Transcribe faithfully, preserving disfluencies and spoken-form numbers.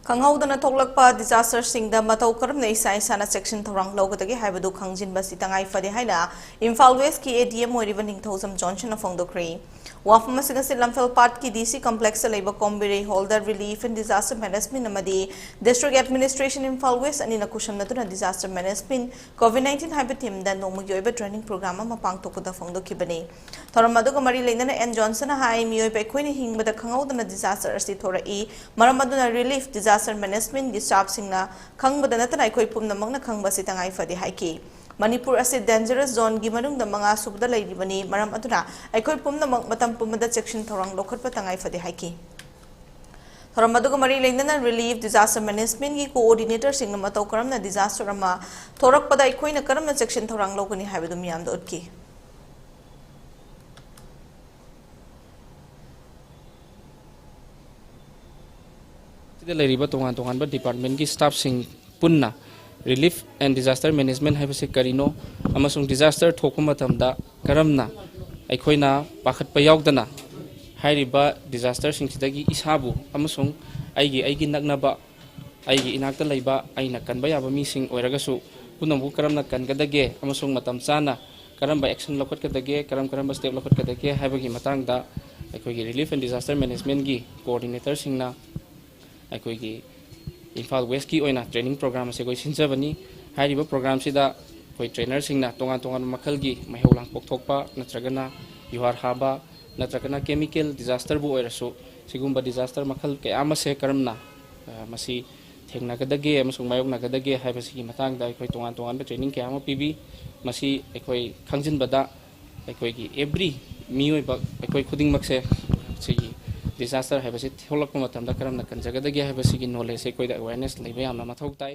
ꯈꯪꯍꯧꯗꯅ ꯊꯣꯛꯂꯛꯄ ꯗꯤꯖꯥꯁꯇꯔꯁꯤꯡꯗ ꯃꯇꯧ ꯀꯔꯝꯅ ꯏꯁꯥ ꯏꯁꯥꯅ ꯆꯦꯛꯁꯤꯟ ꯊꯧꯔꯥꯡ ꯂꯧꯒꯗꯒꯦ ꯍꯥꯏꯕꯗꯨ ꯈꯪꯖꯤꯟꯕ ꯑꯁꯤ ꯇꯉꯥꯏ ꯐꯗꯦ ꯍꯥꯏꯅ ꯏꯝꯐꯥꯜ ꯋꯦꯁꯀꯤ ꯑꯦ ꯗꯤ ꯑꯦꯝ ꯑꯣꯏꯔꯤꯕ ꯅꯤꯡꯊꯧꯖꯝ ꯖꯣꯟꯁꯟꯅ ꯐꯣꯡꯗꯣꯛꯈ꯭ꯔꯦ꯫ ꯋꯥꯐꯝ ꯑꯁꯤ ꯉꯁꯤ ꯂꯝꯐꯦꯜ ꯄꯥꯠꯀꯤ ꯗꯤ ꯁꯤ ꯀꯝꯄ꯭ꯂꯦꯛꯁꯇ ꯂꯩꯕ ꯀꯣꯝꯕꯤꯔꯩ ꯍꯣꯜꯗ ꯔꯤꯂꯤꯐ ꯑꯦꯟ ꯗꯤꯖꯥꯁꯇꯔ ꯃꯦꯅꯦꯖꯃꯦꯟ ꯑꯃꯗꯤ ꯗꯤꯁꯇ꯭ꯔꯤꯛ ꯑꯦꯗꯃꯤꯅꯤꯁꯇ꯭ꯔꯦꯁꯟ ꯏꯝꯐꯥꯜ ꯋꯦꯁ ꯑꯅꯤꯅ ꯈꯨꯠꯁꯝꯅꯗꯨꯅ ꯗꯤꯖꯥꯁꯇꯔ ꯃꯦꯅꯦꯖꯃꯦꯟ, ꯀꯣꯚꯤꯗ ꯅꯥꯏꯟꯇꯤꯟ ꯍꯥꯏꯕ ꯊꯤꯝꯗ ꯅꯣꯡꯃꯒꯤ ꯑꯣꯏꯕ ꯇ꯭ꯔꯦꯅꯤꯡ ꯄ꯭ꯔꯣꯒ꯭ꯔꯥꯝ ꯑꯃ ꯄꯥꯡꯊꯣꯛꯄꯗ ꯐꯣꯡꯗꯣꯛꯈꯤꯕꯅꯤ꯫ ꯊꯧꯔꯝ ꯑꯗꯨꯒ ꯃꯔꯤ ꯂꯩꯅꯅ ꯑꯦꯟ ꯖꯣꯟꯁꯟꯅ ꯍꯥꯏ, ꯃꯤꯑꯣꯏꯕ ꯑꯩꯈꯣꯏꯅ ꯍꯤꯡꯕꯗ ꯈꯪꯍꯧꯗꯅ ꯗꯤꯖꯥꯁꯇꯔ ꯑꯁꯤ ꯊꯣꯔꯛꯏ꯫ ꯃꯔꯝ ꯑꯗꯨꯅ ꯔꯤꯂꯤꯐ ꯗꯤꯖꯥꯁꯇꯔ ꯃꯦꯅꯦꯖꯃꯦꯟꯒꯤ ꯁ꯭ꯇꯥꯐꯁꯤꯡꯅ ꯈꯪꯕꯗ ꯅꯠꯇꯅ ꯑꯩꯈꯣꯏ ꯄꯨꯝꯅꯃꯛꯅ ꯈꯪꯕ ꯑꯁꯤ ꯇꯉꯥꯏ ꯐꯗꯦ ꯍꯥꯏꯈꯤ꯫ ꯃꯅꯤꯄꯨꯔ ꯑꯁꯤ ꯗꯦꯟꯖꯔꯁ ꯖꯣꯟꯒꯤ ꯃꯅꯨꯡꯗ ꯃꯉꯥ ꯁꯨꯕꯗ ꯂꯩꯔꯤꯕꯅꯤ꯫ ꯃꯔꯝ ꯑꯗꯨꯅ ꯑꯩꯈꯣꯏ ꯄꯨꯝꯅꯃꯛ ꯃꯇꯝ ꯄꯨꯝꯕꯗ ꯆꯦꯛꯁꯤꯟ ꯊꯧꯔꯥꯡ ꯂꯧꯈꯠꯄ ꯇꯉꯥꯏ ꯐꯗꯦ ꯍꯥꯏꯈꯤ꯫ ꯊꯧꯔꯝ ꯑꯗꯨꯒ ꯃꯔꯤ ꯂꯩꯅꯅ ꯔꯤꯂꯤꯐ ꯗꯤꯖꯥꯁꯇꯔ ꯃꯦꯅꯦꯖꯃꯦꯟꯒꯤ ꯀꯣꯑꯣꯔꯗꯤꯅꯦꯇꯔꯁꯤꯡꯅ ꯃꯇꯧ ꯀꯔꯝꯅ ꯗꯤꯖꯥꯁꯇꯔ ꯑꯃ ꯊꯣꯔꯛꯄꯗ ꯑꯩꯈꯣꯏꯅ ꯀꯔꯝꯅ ꯆꯦꯛꯁꯤꯟ ꯊꯧꯔꯥꯡ ꯂꯧꯒꯅꯤ ꯍꯥꯏꯕꯗꯨ ꯃꯤꯌꯥꯝꯗ ꯎꯠꯈꯤ꯫ ꯁꯤꯗ ꯂꯩꯔꯤꯕ ꯇꯣꯉꯥꯟ ꯇꯣꯉꯥꯟꯕ ꯗꯤꯄꯥꯔꯠꯃꯦꯟꯒꯤ ꯁ꯭ꯇꯥꯐꯁꯤꯡ ꯄꯨꯟꯅ ꯔꯤꯂꯤꯐ ꯑꯦꯟ ꯗꯤꯖꯥꯁꯇꯔ ꯃꯦꯅꯦꯖꯃꯦꯟ ꯍꯥꯏꯕꯁꯤ ꯀꯔꯤꯅꯣ ꯑꯃꯁꯨꯡ ꯗꯤꯖꯥꯁꯇꯔ ꯊꯣꯛꯄ ꯃꯇꯝꯗ ꯀꯔꯝꯅ ꯑꯩꯈꯣꯏꯅ ꯄꯥꯈꯠꯄ ꯌꯥꯎꯗꯅ ꯍꯥꯏꯔꯤꯕ ꯗꯤꯖꯥꯁꯇꯔꯁꯤꯡꯁꯤꯗꯒꯤ ꯏꯁꯥꯕꯨ ꯑꯃꯁꯨꯡ ꯑꯩꯒꯤ, ꯑꯩꯒꯤ ꯅꯛꯅꯕ, ꯑꯩꯒꯤ ꯏꯅꯥꯛꯇ ꯂꯩꯕ ꯑꯩꯅ ꯀꯟꯕ ꯌꯥꯕ ꯃꯤꯁꯤꯡ ꯑꯣꯏꯔꯒꯁꯨ ꯄꯨꯝꯅꯃꯛꯄꯨ ꯀꯔꯝꯅ ꯀꯟꯒꯗꯒꯦ ꯑꯃꯁꯨꯡ ꯃꯇꯝ ꯆꯥꯅ ꯀꯔꯝꯕ ꯑꯦꯛꯁꯟ ꯂꯧꯈꯠꯀꯗꯒꯦ, ꯀꯔꯝ ꯀꯔꯝꯕ ꯁ꯭ꯇꯦꯞ ꯂꯧꯈꯠꯀꯗꯒꯦ ꯍꯥꯏꯕꯒꯤ ꯃꯇꯥꯡꯗ ꯑꯩꯈꯣꯏꯒꯤ ꯔꯤꯂꯤꯐ ꯑꯦꯟ ꯗꯤꯖꯥꯁꯇꯔ ꯃꯦꯅꯦꯖꯃꯦꯟꯒꯤ ꯀꯣꯑꯣꯔꯗꯤꯅꯦꯇꯔꯁꯤꯡꯅ ꯑꯩꯈꯣꯏꯒꯤ ꯏꯝꯐꯥꯜ ꯋꯦꯁꯀꯤ ꯑꯣꯏꯅ ꯇ꯭ꯔꯦꯅꯤꯡ ꯄ꯭ꯔꯣꯒ꯭ꯔꯥꯝ ꯑꯁꯤ ꯑꯩꯈꯣꯏ ꯁꯤꯟꯖꯕꯅꯤ꯫ ꯍꯥꯏꯔꯤꯕ ꯄ꯭ꯔꯣꯒ꯭ꯔꯥꯝꯁꯤꯗ ꯑꯩꯈꯣꯏ ꯇ꯭ꯔꯦꯅꯔꯁꯤꯡꯅ ꯇꯣꯉꯥꯟ ꯇꯣꯉꯥꯟꯕ ꯃꯈꯜꯒꯤ ꯃꯩꯍꯧ ꯂꯥꯡꯄꯣꯛ ꯊꯣꯛꯄ ꯅꯠꯇ꯭ꯔꯒꯅ ꯌꯨꯍꯥꯔ ꯍꯥꯕ ꯅꯠꯇ꯭ꯔꯒꯅ ꯀꯦꯃꯤꯀꯦꯜ ꯗꯤꯖꯥꯁꯇꯔꯕꯨ ꯑꯣꯏꯔꯁꯨ ꯁꯤꯒꯨꯝꯕ ꯗꯤꯖꯥꯁꯇꯔ ꯃꯈꯜ ꯀꯌꯥ ꯑꯃꯁꯦ ꯀꯔꯝꯅ, ꯑ, ꯃꯁꯤ ꯊꯦꯡꯅꯒꯗꯒꯦ ꯑꯃꯁꯨꯡ ꯃꯥꯌꯣꯛꯅꯒꯗꯒꯦ ꯍꯥꯏꯕꯁꯤꯒꯤ ꯃꯇꯥꯡꯗ ꯑꯩꯈꯣꯏ ꯇꯣꯉꯥꯟ ꯇꯣꯉꯥꯟꯕ ꯇ꯭ꯔꯦꯅꯤꯡ ꯀꯌꯥ ꯑꯃ ꯄꯤꯕꯤ꯫ ꯃꯁꯤ ꯑꯩꯈꯣꯏ ꯈꯪꯖꯤꯟꯕꯗ ꯑꯩꯈꯣꯏꯒꯤ ꯑꯦꯕ꯭ꯔꯤ ꯃꯤꯑꯣꯏꯕ ꯑꯩꯈꯣꯏ ꯈꯨꯗꯤꯡꯃꯛꯁꯦ ꯁꯤꯒꯤ ꯗꯤꯖꯥꯁꯇꯔ ꯍꯥꯏꯕꯁꯤ ꯊꯣꯛꯂꯛꯄ ꯃꯇꯝꯗ ꯀꯔꯝꯅ ꯀꯟꯖꯒꯗꯒꯦ ꯍꯥꯏꯕꯁꯤꯒꯤ ꯅꯣꯂꯦꯖꯁꯦ ꯑꯩꯈꯣꯏꯗ ꯑꯦꯋꯦꯔꯅꯦꯁ ꯂꯩꯕ ꯌꯥꯝꯅ ꯃꯊꯧ ꯇꯥꯏ꯫